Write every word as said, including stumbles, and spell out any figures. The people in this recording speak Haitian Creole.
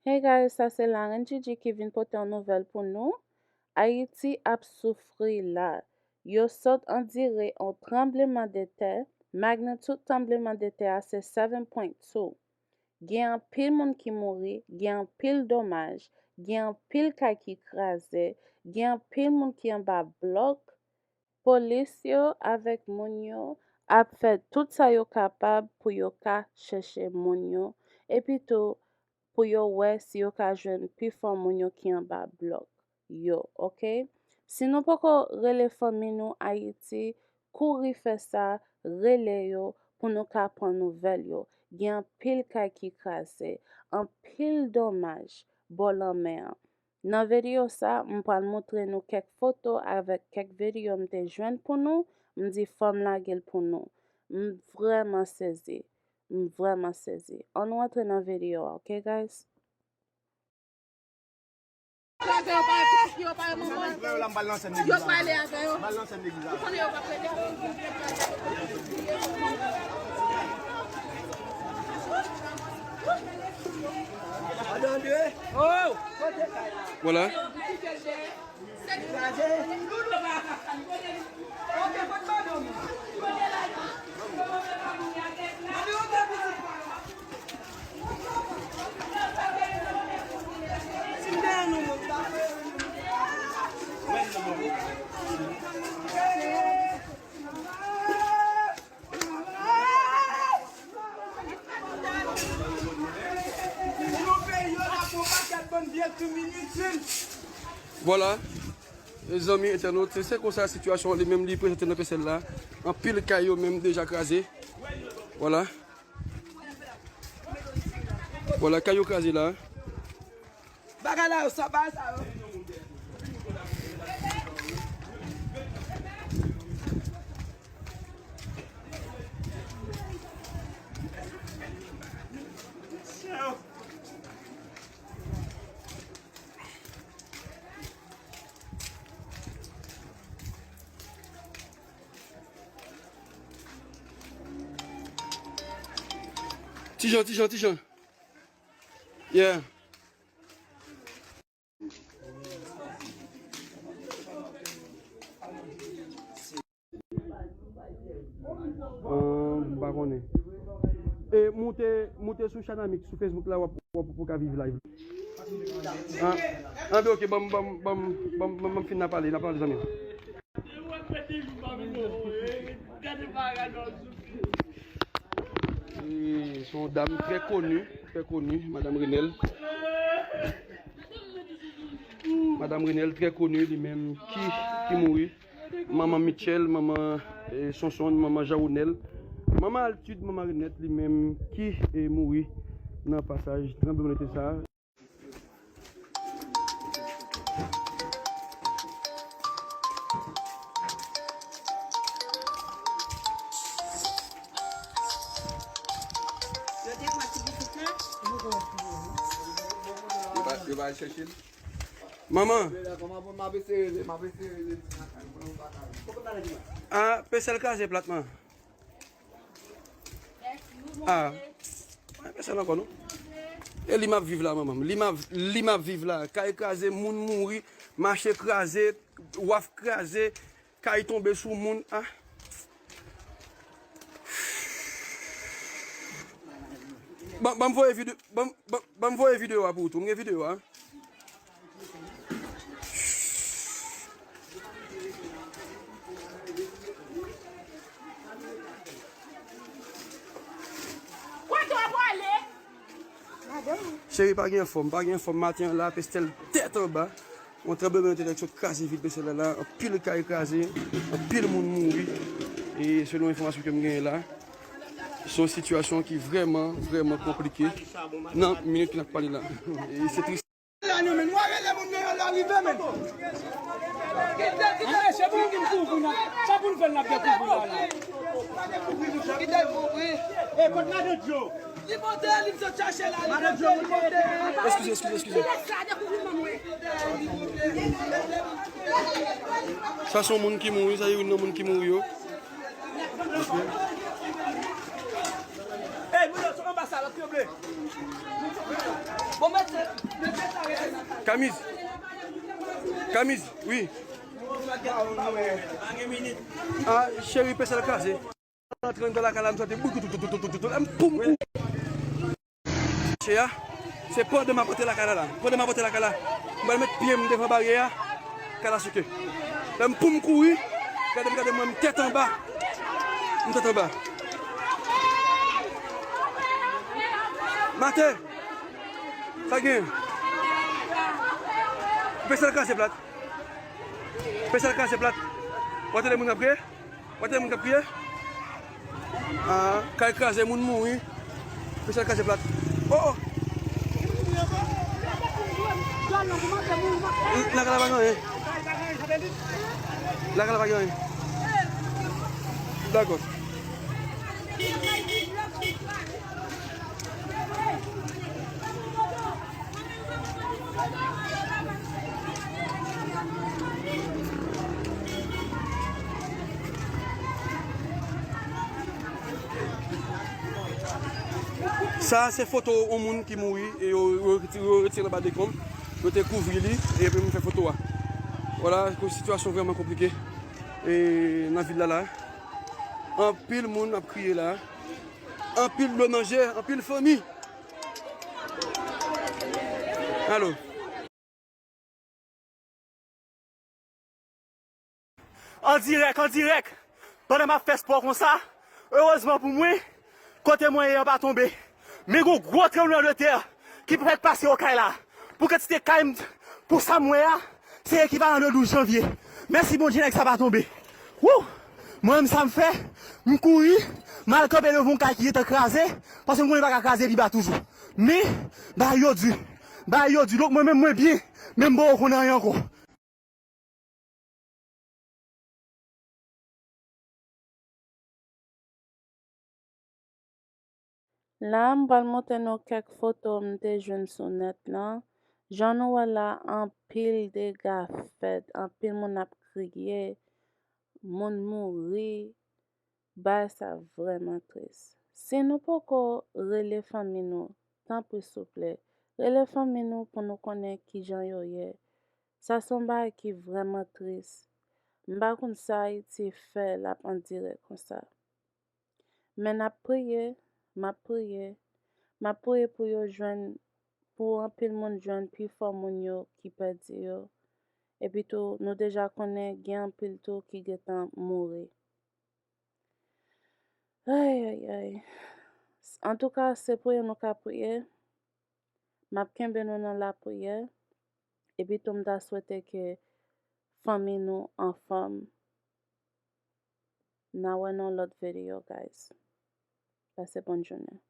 Hey guys, sa se Larenn Gigi ki vin pote yon nouvèl pou nou. Ayiti ap soufri la. Yo sot andire yon tranblemanntè, magnitid tranblemanntè a se seven point two. Gen anpil moun ki mouri, gen anpil domaj, gen anpil kay ki kraze, gen anpil moun ki anba blòk. Polis yo avèk moun yo ap fè tout sa yo kapab pou yo ka chèche moun yo, epi tou pou yo wè si yo ka jwenn pifò moun yo ki anba blòk yo, oke? Si nou poko rele fanmi nou Ayiti, kouri fè sa, rele yo pou nou ka pran nouvèl yo. Gen anpil kay ki kraze, anpil domaj bò lanmè an. Nan videyo sa, m pral montre nou kèk foto avèk kèk videyo m te jwenn pou nou. M di fò m lage l pou nou. M vrèman sezi. M vrèman sezi. Ann nou antre nan videyo a, oke, guys? Yo pale avè yo. Ou konnen yo p ap rete. Voilà. Vwala, mezanmi entènot, se, se konsa sitiyasyon an li menm li prezante nan Pèsèl la. Anpil kay yo menm deja kraze. Vwala. Vwala, kay yo kraze la. Bagay la yo sa, bagay sa yo. Tijan, Tijan, Tijan. Yeah. Ahn, m pa konnen. E moute, moute sou Chanamix, sou Facebook la, w ap, w ap, w ap ka viv live. An, an, ben, ok, ban m, ban m, ban m, ban m, ban m, ban m fin nan pale, nan pale, zanmi. E, se yon dam trè koni, trè koni, Madanm Renel. Madanm Renel, trè koni, li menm ki, ki mouri. Manman Mitchell, manman, eh, Sonson, manman Jean Ronel, manman Altid, manman Renette, li menm ki, eh, mouri nan pasaj tranblemanntè sa a. Yo pa, yo pa al chèche l? Manman. Ah, Pèsèl kraze plat, man. Ah. Pèsèl ankò, non? E li m ap viv la, manman m. Li m ap, li m ap viv la. Kay kraze, moun mouri, mache kraze, waf kraze, kay tonbe sou moun. Ah. Ban, ban m voye vide-, ban, ban, ban m voye videyo a pou ou tou. M gen videyo a. Kote w ap ale? Cheri, pa gen fòm, pa gen fòm. Maten an la, Pèsèl tèt anba. Yon tranblemanntè ki sot kraze vil Pèsèl la, la, anpil kay kraze, anpil moun mouri. E selon enfòmasyon ke m genyen la, se yon sitiyasyon ki vrèman, vrèman konplike nan minit ke n ap pale la. E se tris. Ann mesye, pou nou vin kouvri la. Sa pou n fè l, n ap dekouvri la, la. Kite l kouvri. E kot madan Djo? Li monte, li sot chache la, li monte, li monte. Eskize, eskize, eskize. Sa se yon moun ki mouri, sa se youn nan moun ki mouri yo. Ey, moun yo sou anba sa, l ap tranble. Kamiz. Kamiz, wi. Ah, cheri, pèsèl kraze. Antre anndan lakay la, m soti bout, tout, tout, tout, tout, tout, tout, m poum kou. Che a, se pandan m ap antre lakay la la. Pandan m ap antre lakay la, m pral met pye m devan baryè a. Kay la souke. Lè m poum kouri, gade m, gade mwen, m tèt anba. M tèt anba. Maten! Sa gen? Pèsèl kraze plat. Pèsèl kraze plat. W ap tande moun k ap kriye? W ap tande moun k ap kriye? Ah, kay kraze, moun mouri. Pèsèl kraze plat. Oh, oh. Lakay la pa gen anyen. Lakay la pa gen anyen. Dakò. Sa a se foto yon moun ki mouri, e yo, yo, yo retire l anba dekonm, yo te kouvri li, e epi m fè foto a. Vwala, sitiyasyon vrèman konplike, e, nan vil la la. Anpil moun ap kriye la. Anpil dlo nan je, anpil fanmi. Alo. An dirèk, an dirèk. Pandan m ap fè spò konsa, erezman pou mwen, kote mwen ye an pa tonbe. Men gon gwo tranblemanntè ki fèk pase Okay la. Pou kantite kay m, pou sa m wè a, se ekivalan de douz janvye. Mèsi Bondye, nèg sa pa tonbe. Wou! Mwen menm sa m fè, m kouri, m al kanpe devan yon kay ki gentan kraze, paske m konnen li pa ka kraze pi ba toujou. Men, bagay yo di. Bagay yo di. Donk mwen menm mwen byen, men m poko konn anyen ankò. La, m pral montre nou kèk foto m te jwenn sou nèt lan. Jan nou wè la, anpil dega fèt, anpil moun ap kriye, moun mouri. Bagay sa vrèman tris. Si nou poko rele fanmi nou, tanpri souple, rele fanmi nou pou nou konnen kijan yo ye. Sa se yon bagay ki vrèman tris. M pa konn sa Ayiti fè l ap an dirèk konsa. Men n ap priye, m ap priye, m ap priye pou yo jwenn, pou anpil moun jwenn pi fò moun yo ki pèdi yo. Epi tou, nou deja konnen gen anpil tou ki gentan mouri. Ay, ay, ay. Antouka, se priye nou ka priye. M ap kenbe nou nan lapriyè. Epi tou, m ta swete ke fanmi nou anfòm. N a wè nan lòt videyo, guys. Pase bòn jounen.